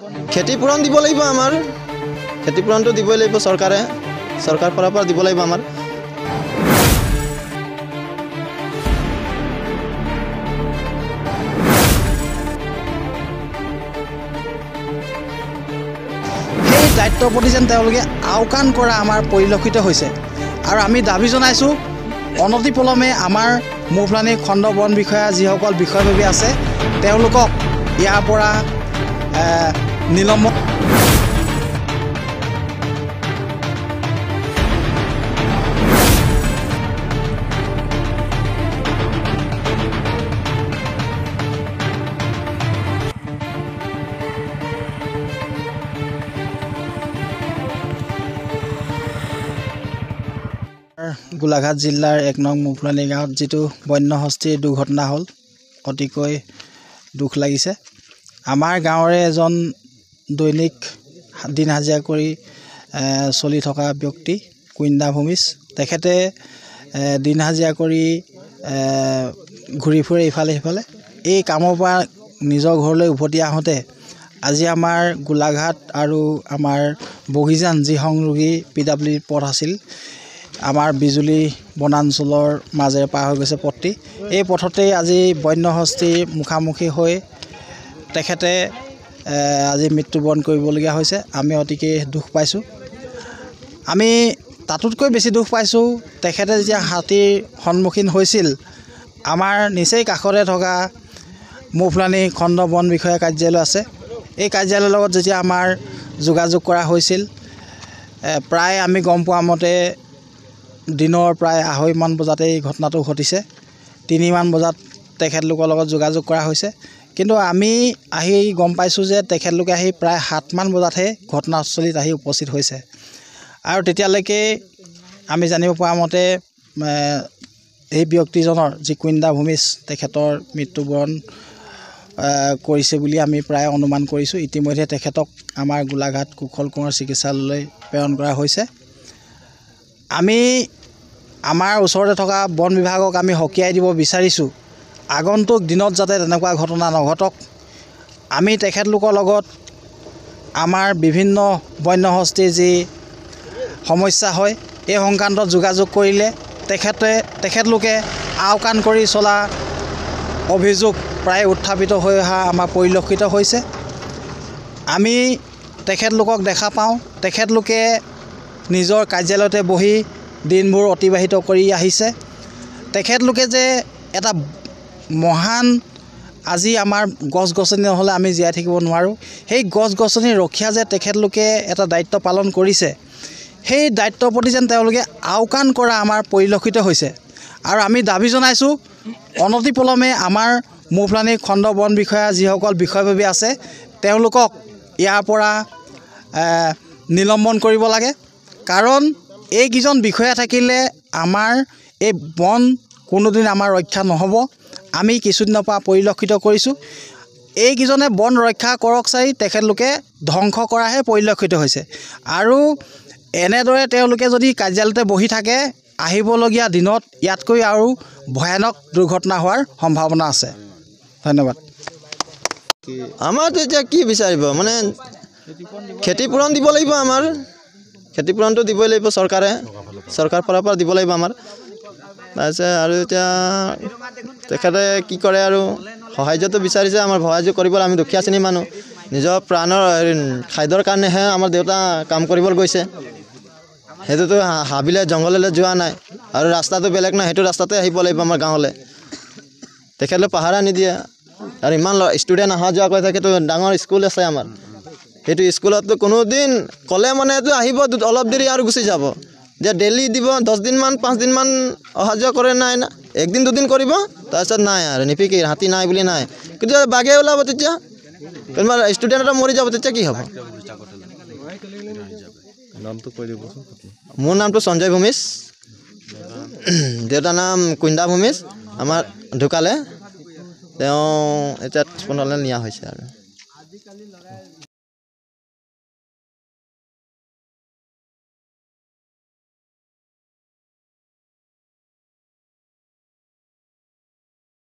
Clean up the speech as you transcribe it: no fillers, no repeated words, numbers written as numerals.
ক্ষতিপূৰণ দিব লাগিব আমাৰ, ক্ষতিপূৰণটো দিবই লাগিব চৰকাৰে, চৰকাৰ ফালৰ পৰা দিব লাগিব আমাৰ। সেই দায়িত্বৰ প্ৰতি যেন তেওঁলোকে আওকাণ কৰা আমাৰ পৰিলক্ষিত হৈছে। আৰু আমি দাবী জনাইছোঁ অনতিপলমে আমাৰ মৌফলানী খণ্ড বন বিষয়া যিসকল বিষয়ববীয়া আছে তেওঁলোকক ইয়াৰ পৰা নিলম্বন। গোলাঘাট জিলাৰ ১ নং মৌফলানী গাঁৱত যিটো বন্যহস্তীৰ দুৰ্ঘটনা হ'ল, অতিকৈ দুখ লাগিছে। আমাৰ গাঁৱৰে এজন দৈনিক দিন হাজিৰা কৰি চলি থকা ব্যক্তি কুইন্দা ভূমিজ, তেখেতে দিন হাজিৰা কৰি ঘূৰি ফুৰে ইফালে সিফালে। এই কামৰ পৰা নিজৰ ঘৰলৈ উভতি আহোঁতে আজি আমাৰ গোলাঘাট আৰু আমাৰ বগীজান যি সংযোগী PW পথ আছিল, আমাৰ বিজুলী বনাঞ্চলৰ মাজেৰে পাৰ হৈ গৈছে পথটি। এই পথতেই আজি বন্যহস্তীৰ মুখামুখি হৈ তেখেতে আজি মৃত্যুবৰণ কৰিবলগীয়া হৈছে। আমি অতিকে দুখ পাইছোঁ। আমি তাতোতকৈ বেছি দুখ পাইছোঁ তেখেতে যেতিয়া হাতীৰ সন্মুখীন হৈছিল, আমাৰ নিচেই কাষতে থকা মৌফলানী খণ্ড বন বিষয়া কাৰ্যালয় আছে, এই কাৰ্যালয়ৰ লগত যেতিয়া আমাৰ যোগাযোগ কৰা হৈছিল, প্ৰায় আমি গম পোৱা মতে দিনৰ প্ৰায় 2:30মান বজাতে এই ঘটনাটো ঘটিছে। 3মান বজাত তেখেতলোকৰ লগত যোগাযোগ কৰা হৈছে, কিন্তু আমি আহি গম পাইছোঁ যে তেখেতলোকে আহি প্ৰায় 7মান বজাতহে ঘটনাস্থলীত আহি উপস্থিত হৈছে। আৰু তেতিয়ালৈকে আমি জানিব পৰা মতে এই ব্যক্তিজনৰ যি কুইন্দা ভূমিজ, তেখেতৰ মৃত্যুবৰণ কৰিছে বুলি আমি প্ৰায় অনুমান কৰিছোঁ। ইতিমধ্যে তেখেতক আমাৰ গোলাঘাট কুশল কোঁৱৰ চিকিৎসালয়লৈ প্ৰেৰণ কৰা হৈছে। আমি আমাৰ ওচৰতে থকা বন বিভাগক আমি সকীয়াই দিব বিচাৰিছোঁ, আগন্তুক দিনত যাতে তেনেকুৱা ঘটনা নঘটক। আমি তেখেতলোকৰ লগত আমাৰ বিভিন্ন বন্যহস্তীৰ যি সমস্যা হয় এই সংক্ৰান্তত যোগাযোগ কৰিলে তেখেতলোকে আওকাণ কৰি চলা অভিযোগ প্ৰায় উত্থাপিত হৈ অহা আমাৰ পৰিলক্ষিত হৈছে। আমি তেখেতলোকক দেখা পাওঁ, তেখেতলোকে নিজৰ কাৰ্যালয়তে বহি দিনবোৰ অতিবাহিত কৰি আহিছে। তেখেতলোকে যে এটা মহান, আজি আমাৰ গছ গছনি নহ'লে আমি জীয়াই থাকিব নোৱাৰোঁ, সেই গছ গছনি ৰক্ষা যে তেখেতলোকে এটা দায়িত্ব পালন কৰিছে, সেই দায়িত্বৰ প্ৰতি যেন তেওঁলোকে আওকাণ কৰা আমাৰ পৰিলক্ষিত হৈছে। আৰু আমি দাবী জনাইছোঁ অনতিপলমে আমাৰ মৌফলানী খণ্ড বন বিষয়া যিসকল বিষয়ববীয়া আছে তেওঁলোকক ইয়াৰ পৰা নিলম্বন কৰিব লাগে। কাৰণ এইকেইজন বিষয়া থাকিলে আমাৰ এই বন কোনোদিন আমাৰ ৰক্ষা নহ'ব। আমি কিছুদিনৰ পৰা পৰিলক্ষিত কৰিছোঁ এইকেইজনে বন ৰক্ষা কৰক চাই তেখেতলোকে ধ্বংস কৰাহে পৰিলক্ষিত হৈছে। আৰু এনেদৰে তেওঁলোকে যদি কাৰ্যালয়তে বহি থাকে, আহিবলগীয়া দিনত ইয়াতকৈ আৰু ভয়ানক দুৰ্ঘটনা হোৱাৰ সম্ভাৱনা আছে। ধন্যবাদ। আমাৰতো এতিয়া কি বিচাৰিব, মানে ক্ষতিপূৰণ দিব লাগিব আমাৰ, ক্ষতিপূৰণটো দিবই লাগিব চৰকাৰে, চৰকাৰ ফালৰ পৰা দিব লাগিব আমাৰ। তাৰপিছত আৰু এতিয়া তেখেতে কি কৰে আৰু সাহাৰ্যটো বিচাৰিছে, আমাৰ সহায়যোগ কৰিবলৈ। আমি দুখীয়া শ্ৰেণীৰ মানুহ, নিজৰ প্ৰাণৰ খাদ্যৰ কাৰণেহে আমাৰ দেউতা কাম কৰিবলৈ গৈছে। সেইটোতো হাবিলে জংঘললৈ যোৱা নাই, আৰু ৰাস্তাটো বেলেগ নাই, সেইটো ৰাস্তাতে আহিব লাগিব আমাৰ গাঁৱলৈ। তেখেতলোকে পাহাৰা নিদিয়ে। আৰু ইমান ষ্টুডেণ্ট অহা যোৱা কৰি থাকেতো, ডাঙৰ স্কুল আছে আমাৰ, সেইটো স্কুলততো কোনোদিন ক'লে মানেতো আহিব অলপ দেৰি আৰু গুচি যাব। যে ডেইলি দিব 10 দিনমান 5 দিনমান অহা যোৱা কৰে, নাই না একদিন দুদিন কৰিব, তাৰপিছত নাই আৰু নিপিকি হাতী নাই বুলি নাই। কিন্তু বাঘে ওলাব তেতিয়া কোনোবা ষ্টুডেণ্ট এটা মৰি যাব, তেতিয়া কি হ'ব? মোৰ নামটো সঞ্জয় ভূমিজ, দেউতাৰ নাম কুইন্দা ভূমিজ, আমাৰ ঢুকালে, তেওঁ এতিয়া হাস্পতাললৈ নিয়া হৈছে আৰু।